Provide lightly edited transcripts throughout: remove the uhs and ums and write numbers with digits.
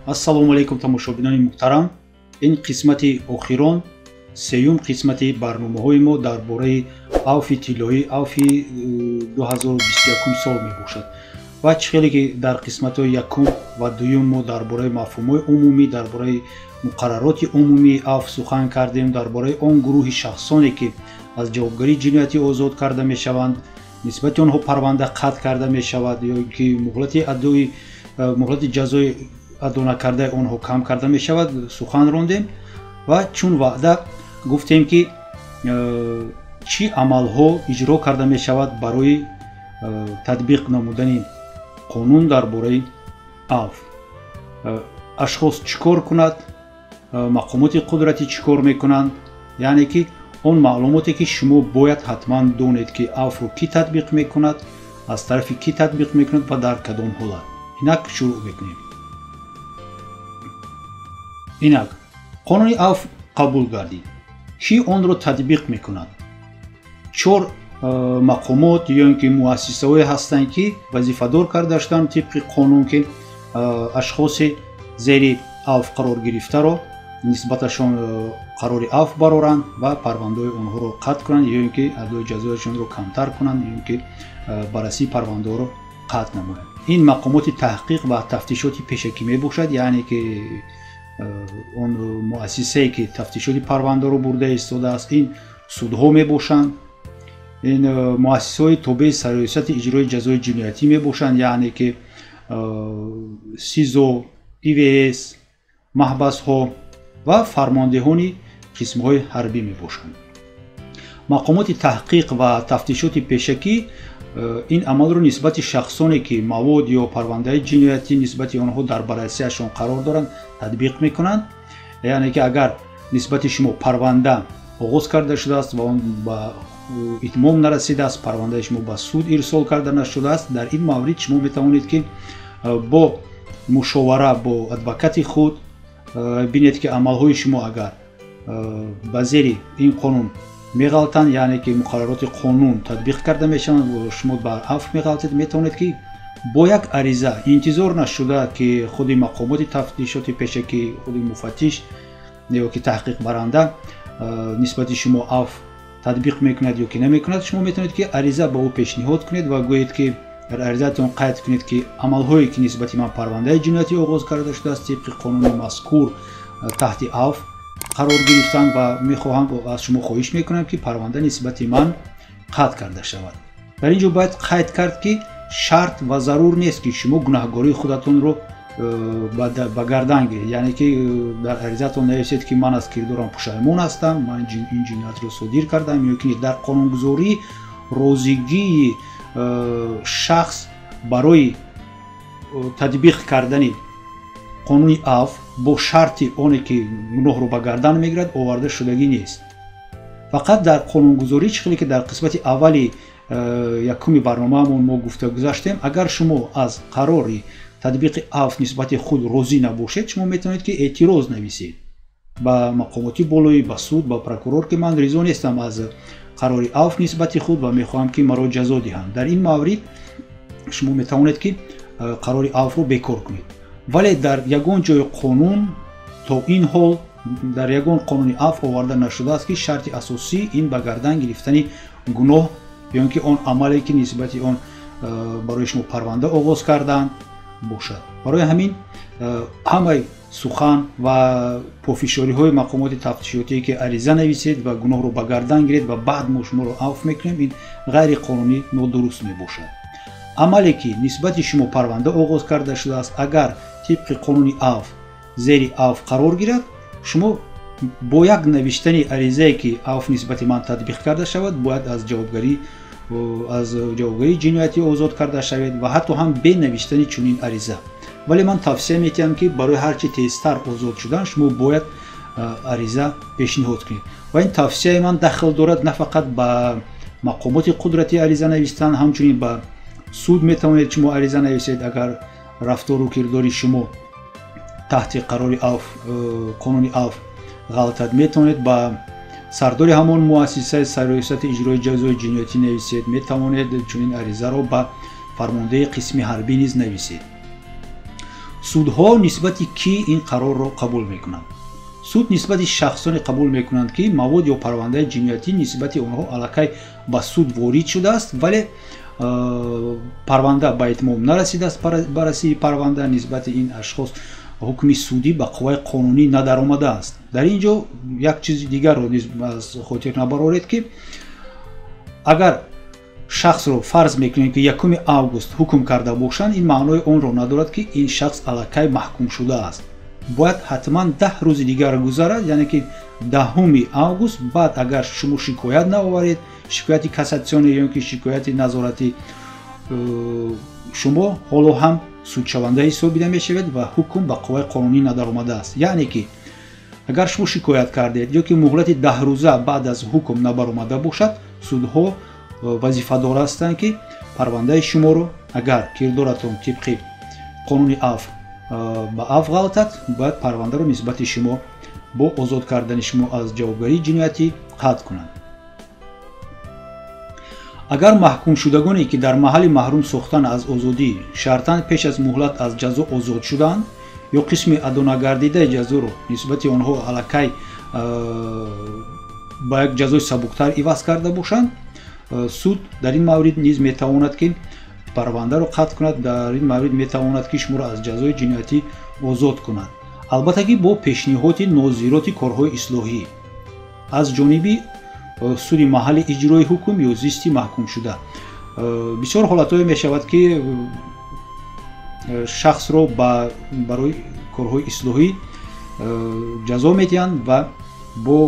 Ассалому алайкум, тамошобинони муҳтарам. Ин қисмати охирон, сеюм қисмати барномаҳои мо дар бораи авфи тиллоӣ, авфи 2021 сол мебошад. Ва чӣ хеле ки дар қисматҳои якум ва дуюм мо дар бораи мафҳумҳои умумӣ, дар бораи муқаррароти умумии авф сухан кардем, дар бораи он гурӯҳи шахсоне, ки аз ҷавобгарии ҷиноятӣ озод карда мешаванд, нисбати онҳо парванда қатъ карда мешавад ё ки муҳлати адои муҳлати ҷазои адо накардаи онҳо кам карда мешавад, сухан рондем. Ва чун ваъда гуфтем, ки чӣ амалҳо иҷро карда мешавад барои татбиқ намудани қонун дар бораи авф, ашхос чӣ кор кунад, мақомоти қудратӣ чӣ кор мекунанд, яъне ки он маълумоте, ки шумо бояд ҳатман донед, ки авфро кӣ татбиқ мекунад, аз тарафи кӣ татбиқ мекунад ва дар кадом ҳолат. Инак шурӯъ мекунем. Инак қонуни авф қабул гардид. Кӣ онро татбиқ мекунад? Чор мақомот ё ин ки муассисаҳое ҳастанд, ки вазифадор карда шуданд тибқи қонун, ки ашхоси зери авф қарор гирифтаро нисбаташон қарори авф бароранд ва парвандаҳои онҳоро қатъ кунанд ё ин ки адои ҷазояшонро камтар кунанд, ё ин ки баррасии парвандаҳоро қатъ намоянд. Ин мақомоти таҳқиқ ва тафтишоти пешакӣ мебошад, яъне ки он муассисае, ки тафтишоти парвандаро бурда истодааст. Ин судҳо мебошанд, ин муассисаҳои тобеи сарриёсати иҷрои ҷазои ҷиноятӣ мебошанд, яъне ки СИЗО, ИВС, маҳбасҳо ва фармондеҳони қисмҳои ҳарбӣ мебошанд. Мақомоти таҳқиқ ва тафтишоти пешакӣ ин амалро нисбати шахсоне, ки мавод ё парвандаи ҷиноятӣ нисбати онҳо дар баррасиашон қарор доранд, татбиқ мекунанд. Яъне ки агар нисбати шумо парванда оғоз карда шудааст ва он ба итмом нарасидааст, парвандаи шумо ба суд ирсол карда нашудааст, дар ин маврид шумо метавонед, ки бо мушовара бо адвокати худ бинед, ки амалҳои шумо агар ба зери ин қонун меғалтанд, яъне ки муқаррароти қонун татбиқ карда мешаванд, шумо ба афв меғалтед, метавонед, ки бо як ариза, интизор нашуда, ки худи мақомоти тафтишоти пешакӣ, худи муфаттиш ё ки таҳқиқбаранда нисбати шумо афв татбиқ мекунад ё ки намекунад, шумо метавонед, ки ариза ба ӯ пешниҳод кунед ва гӯед, ки дар аризаатон қайд кунед, ки амалҳое, ки нисбати ман парвандаи ҷиноятӣ оғоз карда шудааст, тибқи қонуни мазкур таҳти афв қарор гирифтанд ва мехоҳам, аз шумо хоҳиш мекунам, ки парванда нисбати ман қатъ карда шавад. Дар ин ҷо бояд қайд кард, ки шарт ва зарур нест, ки шумо гунаҳгории худатонро ба гардан гиред, яъне ки дар аризаатон нависед, ки ман аз кирдорам пушаймон ҳастам, ман ин ҷиноятро содир кардам ё ки. Дар қонунгузорӣ розигии шахс барои татбиқ кардани қонуни афв бо шарти оне, ки гуноҳро ба гардан мегирад, оварда шудагӣ нест. Фақат дар қонунгузорӣ, чӣ хеле ки дар қисмати аввали якуми барномаамон мо гуфта гузаштем, агар шумо аз қарори татбиқи афв нисбати худ розӣ набошед, шумо метавонед, ки эътироз нависед ба мақомоти болоӣ, ба суд, ба прокурор, ки ман ризо нестам аз қарори афв нисбати худ ва мехоҳам, ки маро ҷазо диҳанд. Дар ин маврид шумо метавонед, ки қарори афвро бекор кунед. Вале дар ягон ҷои қонун то ин ҳол дар ягон қонуни афв оварда нашудааст, ки шарти асосӣ ин ба гардан гирифтани гуноҳ ё ин ки он амале, ки нисбати он барои шумо парванда оғоз карданд, бошад. Барои ҳамин ҳамаи сухан ва пофишориҳои мақомоти тафтишотие, ки ариза нависед ва гуноҳро ба гардан гиред ва баъд мо шуморо афв мекунем, ин ғайриқонунӣ, нодуруст мебошад. Амале, ки нисбати шумо парванда оғоз карда шудааст, агар тибқи қонуни афв зери афв қарор гирад, шумо бо як навиштани аризае, ки афв нисбати ман татбиқ карда шавад, бояд аз ҷавобгарии ҷиноятӣ озод карда шавед ва ҳатто ҳам бе навиштани чунин ариза. Вале ман тавсия метиҳам, ки барои ҳарчи тезтар озод шудан шумо бояд ариза пешниҳод кунед. Ва ин тавсияи ман дахл дорад на фақат ба мақомоти қудратӣ ариза навистан, ҳамчунин ба суд метавонед шумо ариза нависед. Агар рафтору кирдори шумо таҳти қарори афв, қонуни афв ғалтад, метавонед ба сардори ҳамон муассисаи сарриёсати иҷрои ҷазои ҷиноятӣ нависед, метавонед чунин аризаро ба фармондеҳи қисми ҳарбӣ низ нависед. Судҳо нисбати кӣ ин қарорро қабул мекунанд? Суд нисбати шахсоне қабул мекунанд, ки мавод ё парвандаи ҷиноятӣ нисбати онҳо аллакай ба суд ворид шудааст, вале парванда ба итмом нарасидааст. Баррасии парванда нисбати ин ашхос ҳукми судӣ ба қувваи қонунӣ надаромадааст. Дар ин ҷо як чизи дигарро низ аз хотир набароред, ки агар шахсро фарз мекунем, ки 1 август ҳукм карда бошанд, ин маънои онро надорад, ки ин шахс аллакай маҳкум шудааст. Бояд ҳатман 10 рӯзи дигар гузарад, яъне ки 10 август. Баъд агар шумо шикоят наоваред, шикояти кассатсионӣ ё ки шикояти назоратӣ, шумо ҳоло ҳам судшаванда ҳисобида мешавед ва ҳукм ба қувваи қонунӣ надаромадааст. Яъне ки агар шумо шикоят кардед ё ки муҳлати 10 рӯза баъд аз ҳукм набаромада бошад, судҳо вазифадор ҳастанд, ки парвандаи шуморо, агар кирдоратон тибқи қонуни афв ба афв ғалтад, бояд парвандаро нисбати шумо бо озод кардани шумо аз ҷавобгарии ҷиноятӣ қатъ кунанд. Агар маҳкумшудагоне, ки дар маҳалли маҳрум сохтан аз озодӣ шартан пеш аз муҳлат аз ҷазо озод шуданд ё қисми адонагардидаи ҷазоро нисбати онҳо аллакай ба як ҷазои сабуктар иваз карда бошанд, суд дар ин маврид низ метавонад, ки парвандаро қатъ кунад. Дар ин маврид метавонад, ки шуморо аз ҷазои ҷиноятӣ озод кунад, албатта ки бо пешниҳоди нозироти корҳои ислоҳӣ аз ҷониби суди маҳалли иҷрои ҳукм ё зисти маҳкумшуда. Бисёр ҳолатҳое мешавад, ки шахсро барои корҳои ислоҳӣ ҷазо медиҳанд ва бо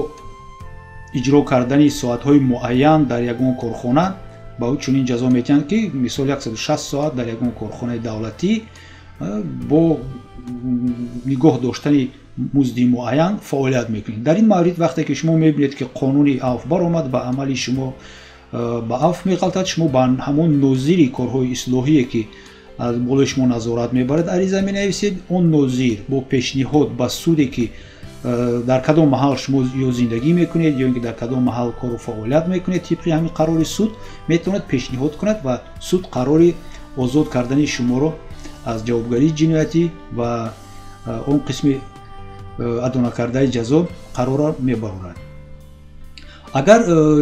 иҷро кардани соатҳои муайян дар ягон корхона ба ӯ чунин ҷазо медиҳанд, ки мисол 160 соат дар ягон корхонаи давлатӣ бо нигоҳ доштани музди муайян фаъолият мекунед. Дар ин маврид, вақте ки шумо мебинед, ки қонуни афв баромад ва амали шумо ба афв меғалтад, шумо ба ҳамон нозири корҳои ислоҳие, ки аз болои шумо назорат мебарад, ариза менависед. Он нозир бо пешниҳод ба суде, ки дар кадом маҳал шумо ё зиндагӣ мекунед, ё ин ки дар кадом маҳал кору фаъолият мекунед, тибқи ҳамин қарори суд метавонад пешниҳод кунад ва суд қарори озод кардани шуморо аз ҷавобгарии ҷиноятӣ ва он қисми адонакардаи ҷазо қарорро мебарорад. Агар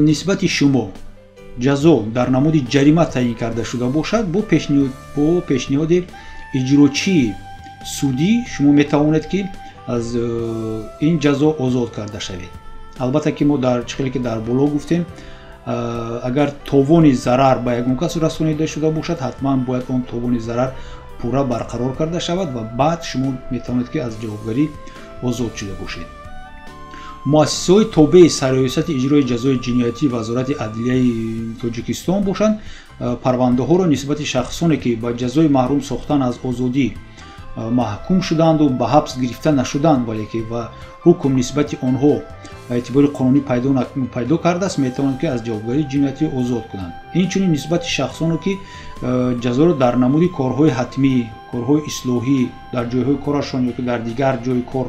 нисбати шумо ҷазо дар намуди ҷарима таъин карда шуда бошад, бо пешниҳоди иҷрочии судӣ шумо метавонед, ки аз ин ҷазо озод карда шавед. Албатта ки мо дар чӣ ки дар боло гуфтем, агар товони зарар ба ягон кас расонида шуда бошад, ҳатман бояд он товони зарар пурра барқарор карда шавад ва баъд шумо метавонед, ки аз ҷавобгарӣ озод шуда бошед. Муассисаҳои тобеи Сарраёсати иҷрои ҷазои ҷиноятӣ Вазорати адлияи Тоҷикистон бошанд, парвандаҳоро нисбати шахсоне, ки ба ҷазои маҳрум сохтан аз озодӣ маҳкум шуданду ба ҳабс гирифта нашуданд, вале ки ва ҳукм нисбати онҳо ба эътибори қонунӣ пайдо кардааст, метавонанд, ки аз ҷавобгарии ҷиноятӣ озод кунанд. Инчунин нисбати шахсоне, ки ҷазоро дар намуди корҳои ҳатмӣ, корҳои ислоҳӣ дар ҷойҳои корашон ё ки дар дигар ҷои кор,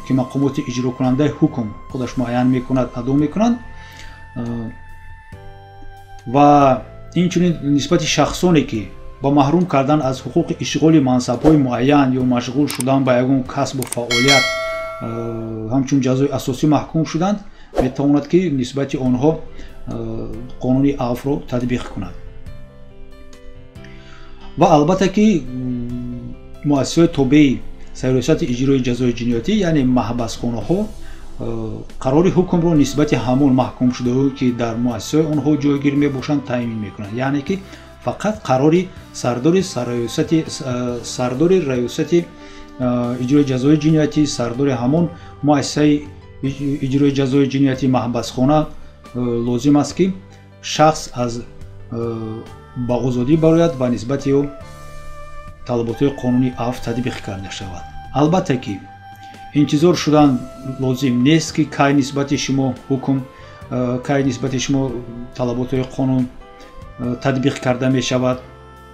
ки мақомоти иҷрокунандаи ҳукм худаш муайян мекунад, адо мекунанд, ва инчунин нисбати шахсоне, ки ба маҳрум кардан аз ҳуқуқи ишғоли мансабҳои муайян ё машғул шудан ба ягон касбу фаъолият ҳамчун ҷазои асосӣ маҳкум шуданд, метавонад, ки нисбати онҳо қонуни афвро татбиқ кунад. Ва албатта ки муассисаҳои тобеи Сарраёсати иҷрои ҷазои ҷиноятӣ, яъне маҳбасхонаҳо, қарори ҳукмро нисбати ҳамон маҳкумшудаҳое, ки дар муассисаҳои онҳо ҷойгир мебошанд, таъмин мекунанд. Яъне ки фақат қарори сардори сарраёсати, сардори раёсати иҷрои ҷазои ҷиноятӣ, сардори ҳамон муассисаи иҷрои ҷазои ҷиноятӣ, маҳбасхона лозим аст, ки шахс аз ба озодӣ барояд ва нисбати ӯ талаботҳои қонуни афв татбиқ карда шавад. Албатта ки интизор шудан лозим нест, ки кай нисбати шумо ҳукм, кай нисбати шумо талаботҳои қонун татбиқ карда мешавад.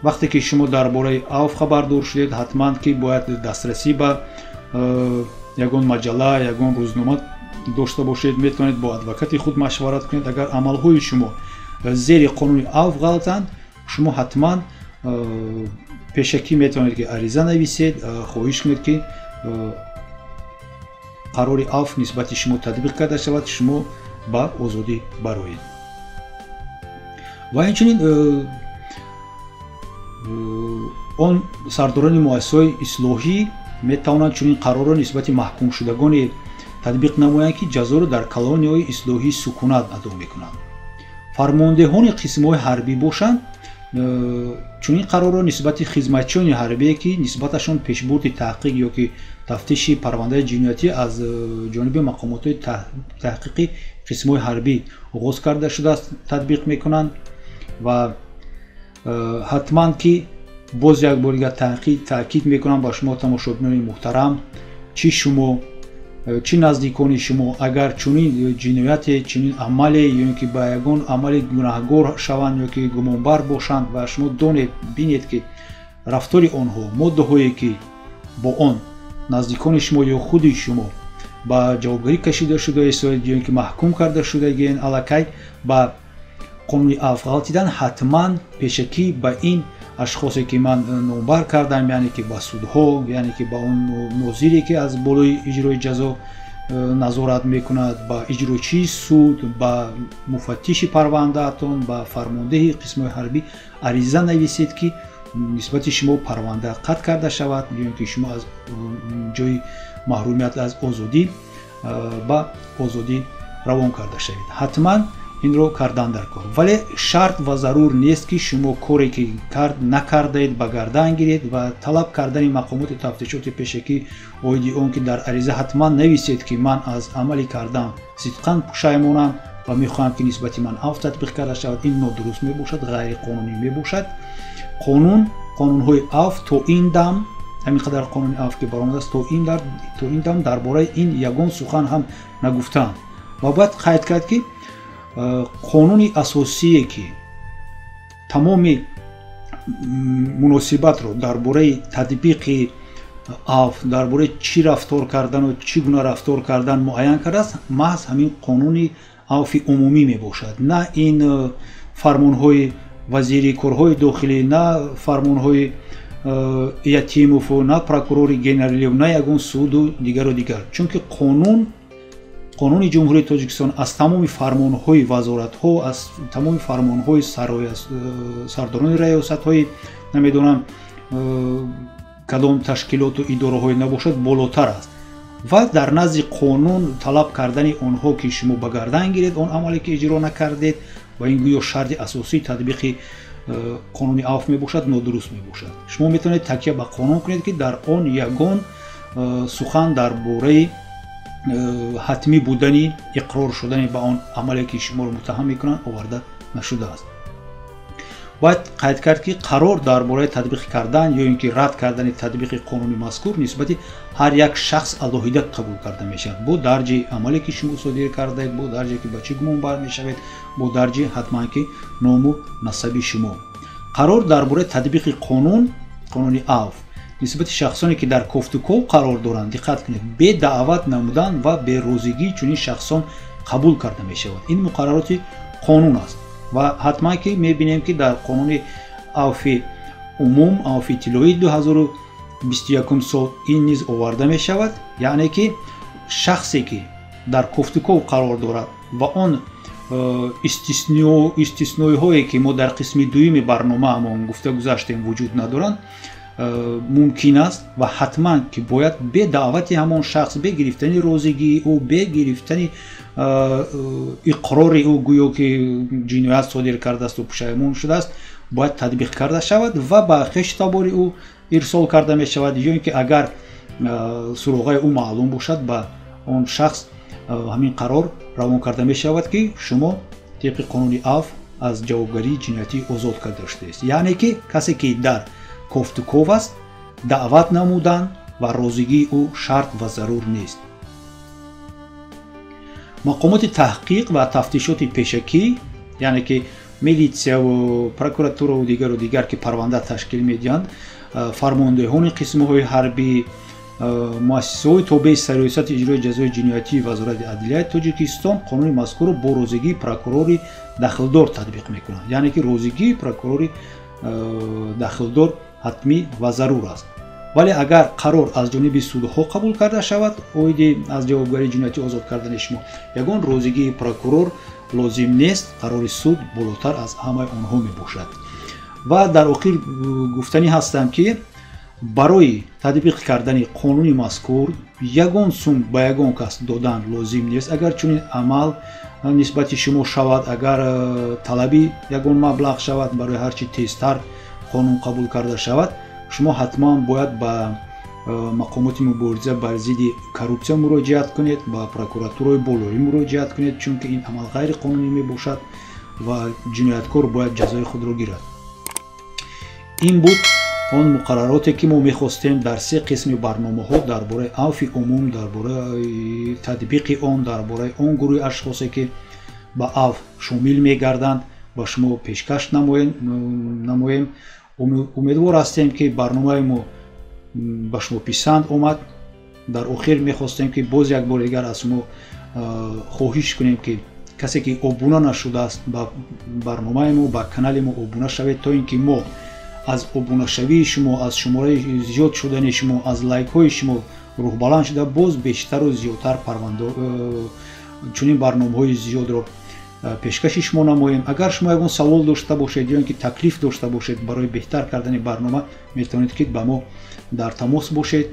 Вақте ки шумо дар бораи афв хабардор шудед, ҳатман ки бояд дастрасӣ ба ягон маҷалла, ягон рӯзнома дошта бошед. Метавонед бо адвокати худ машварат кунед. Агар амалҳои шумо зери қонуни афв ғалтанд, шумо ҳатман Пешакӣ метавонед, ки ариза нависед, хоҳиш кунед, ки қарори афв нисбати шумо татбиқ карда шавад, шумо ба озодӣ бароед. Ва инчунин он сардорони муассисаҳои ислоҳӣ метавонанд чунин қарорро нисбати маҳкумшудагоне татбиқ намоянд, ки ҷазоро дар колонияҳои ислоҳии сукунат адо мекунанд. Фармондеҳони қисмҳои ҳарбӣ бошанд, чунин қарорро нисбати хизматчиёни ҳарбие, ки нисбаташон пешбурди таҳқиқ ё ки тафтиши парвандаи ҷиноятӣ аз ҷониби мақомотҳои таҳқиқи қисмҳои ҳарбӣ оғоз карда шудааст, татбиқ мекунанд. Ва ҳатман ки боз як бор дигар таъкид мекунам ба шумо, тамошобинони муҳтарам, чӣ шумо, чӣ наздикони шумо, агар чунин ҷинояте, чунин амале ё ин ки ба ягон амали гунаҳгор шаванд ё ки гумонбар бошанд ва шумо донед, бинед, ки рафтори онҳо, моддаҳое, ки бо он наздикони шумо ё худи шумо ба ҷавобгарӣ кашида шудаистед ё ин ки маҳкум карда шудагиен, аллакай ба қонуни афв ғалтидан, ҳатман пешакӣ ба ин ашхосе, ки ман номбар кардам, яъне ки ба судҳо, яъне ки ба он нозире, ки аз болои иҷрои ҷазо назорат мекунад, ба иҷрочии суд, ба муфаттиши парвандаатон, ба фармондеҳи қисмҳои ҳарбӣ ариза нависед, ки нисбати шумо парванда қатъ карда шавад ё ин ки шумо аз ҷои маҳрумият аз озодӣ ба озодӣ равон карда шавед. Ҳатман инро кардан дар кор, вале шарт ва зарур нест, ки шумо коре, ки кард накардаед, ба гардан гиред ва талаб кардани мақомоти тафтишоти пешакӣ оиди он ки дар ариза ҳатман нависед, ки ман аз амали кардам сидқан пушаймонам ва мехоҳам, ки нисбати ман афв татбиқ карда шавад, ин нодуруст мебошад, ғайриқонунӣ мебошад. Қонунҳои афв то ин дам, ҳамин қадар қонуни афв ки баромадааст, то ин дам дар бораи ин ягон сухан ҳам нагуфтаанд. Ва бояд қайд кард, ки қонуни асосие, ки тамоми муносибатро дар бораи татбиқи афв, дар бораи чӣ рафтор кардану чӣ гуна рафтор кардан муайян кардааст, маҳз ҳамин қонуни авфи умумӣ мебошад. На ин фармонҳои вазири корҳои дохилӣ, на фармонҳои Ятимову, на прокурори генералиев, на ягон суду дигару дигар, чунки қонуни Ҷумҳурии Тоҷикистон аз тамоми фармонҳои вазоратҳо, аз тамоми фармонҳои сардорони раёсатҳои, намедонам, кадом ташкилоту идораҳое набошад, болотар аст. Ва дар назди қонун талаб кардани онҳо, ки шумо ба гардан гиред он амале, ки иҷро накардед, ва ин гӯё шарти асосии татбиқи қонуни авф мебошад, нодуруст мебошад. Шумо метавонед такя ба қонун кунед, ки дар он ягон сухан дар бораи ҳатмӣ будани иқрор шудани ба он амале, ки шуморо муттаҳам мекунанд, оварда нашудааст. Бояд қайд кард, ки қарор дар бораи татбиқ кардан ё ин ки рад кардани татбиқи қонуни мазкур нисбати ҳар як шахс алоҳида қабул карда мешавад, бо дарҷи амале, ки шумо содир кардаед, бо дарҷе, ки ба чӣ гумонбар мешавед, бо дарҷи ҳатман ки ному насаби шумо. Қарор дар бораи татбиқи қонуни авф нисбати шахсоне, ки дар кофтуков қарор доранд, диққат кунед, бе даъват намудан ва берозигии чунин шахсон қабул карда мешавад. Ин муқаррароти қонун аст. Ва ҳатман ки мебинем, ки дар қонуни авфи умум, авфи тиллоии 2021 сол ин низ оварда мешавад, яъне ки шахсе, ки дар кофтуков қарор дорад ва он истисноиҳое, ки мо дар қисми дуюми барномаамон гуфта гузаштем, вуҷуд надоранд, мумкин аст ва ҳатман ки бояд бе даъвати ҳамон шахс, бе гирифтани розигии ӯ, бе гирифтани иқрори ӯ, гӯё ки ҷиноят содир кардаасту пушаймон шудааст, бояд татбиқ карда шавад ва ба хешу табори ӯ ирсол карда мешавад, ё ин ки агар суроғаи ӯ маълум бошад, ба он шахс ҳамин қарор равон карда мешавад, ки шумо тибқи қонуни авф аз ҷавобгарии ҷиноятӣ озод карда шудааст. Яъне ки касе, ки дар кофтуков аст, даъват намудан ва розигии ӯ шарт ва зарур нест. Мақомоти таҳқиқ ва тафтишоти пешакӣ, яъне ки милитсияву прокуратураву дигару дигар, ки парванда ташкил медиҳанд, фармондеҳони қисмҳои ҳарбӣ, муассисаҳои тобеи сарриёсати иҷрои ҷазои ҷиноятии Вазорати адлияи Тоҷикистон қонуни мазкурро бо розигии прокурори дахлдор татбиқ мекунанд. Яъне ки розигии прокурори дахлдор ҳатмӣ ва зарур аст. Вале агар қарор аз ҷониби судҳо қабул карда шавад, оиди аз ҷавобгарии ҷиноятӣ озод кардани шумо ягон розигии прокурор лозим нест, қарори суд болотар аз ҳамаи онҳо мебошад. Ва дар охир гуфтанӣ ҳастам, ки барои татбиқ кардани қонуни мазкур ягон сум ба ягон кас додан лозим нест. Агар чунин амал нисбати шумо шавад, агар талаби ягон маблағ шавад, барои ҳарчи тезтар қонун қабул карда шавад, шумо ҳатман бояд ба мақомоти мубориза бар зидди коррупсия муроҷиат кунед, ба прокуратураи болоӣ муроҷиат кунед, чунки ин амал ғайриқонунӣ мебошад ва ҷинояткор бояд ҷазои худро гирад. Ин буд он муқаррароте, ки мо мехостем дар се қисми барномаҳо дар бораи авфи умум, дар бораи татбиқи он, дар бораи он гурӯҳи ашхосе, ки ба авф шомил мегарданд, ба шумо пешкаш намоем. Умедвор ҳастем, ки барномаи мо ба шумо писанд омад. Дар охир мехостем, ки боз як бори дигар аз шумо хоҳиш кунем, ки касе, ки обуна нашудааст ба барномаи мо, ба канали мо обуна шавед, то ин ки мо аз обунашавии шумо, аз шумораи зиёд шудани шумо, аз лайкҳои шумо рӯҳбаланд шуда, боз бештару зиёдтар парванда чунин барномаҳои зиёдро пешкаши шумо намоем. Агар шумо ягон савол дошта бошед ё ин ки таклиф дошта бошед барои беҳтар кардани барнома, метавонед, ки ба мо дар тамос бошед.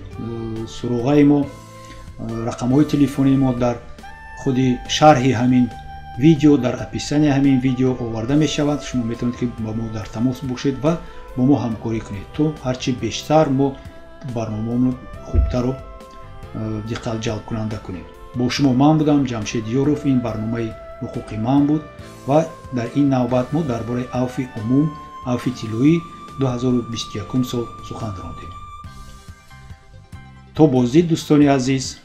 Суроғаи мо, рақамҳои телефонии мо дар худи шарҳи ҳамин видео, дар описанияи ҳамин видео оварда мешавад. Шумо метавонед, ки ба мо дар тамос бошед ва бо мо ҳамкорӣ кунед, то ҳарчи бештар мо барномаро хубтару диққат ҷалбкунанда кунем. Бо шумо ман будам, Ҷамшед Ёров. Ин барномаи ҳуқуқи ман буд ва дар ин навбат мо дар бораи авфи умум, авфи тиллоӣ 2021 сол сухан рондем. То боздид, дӯстони азиз.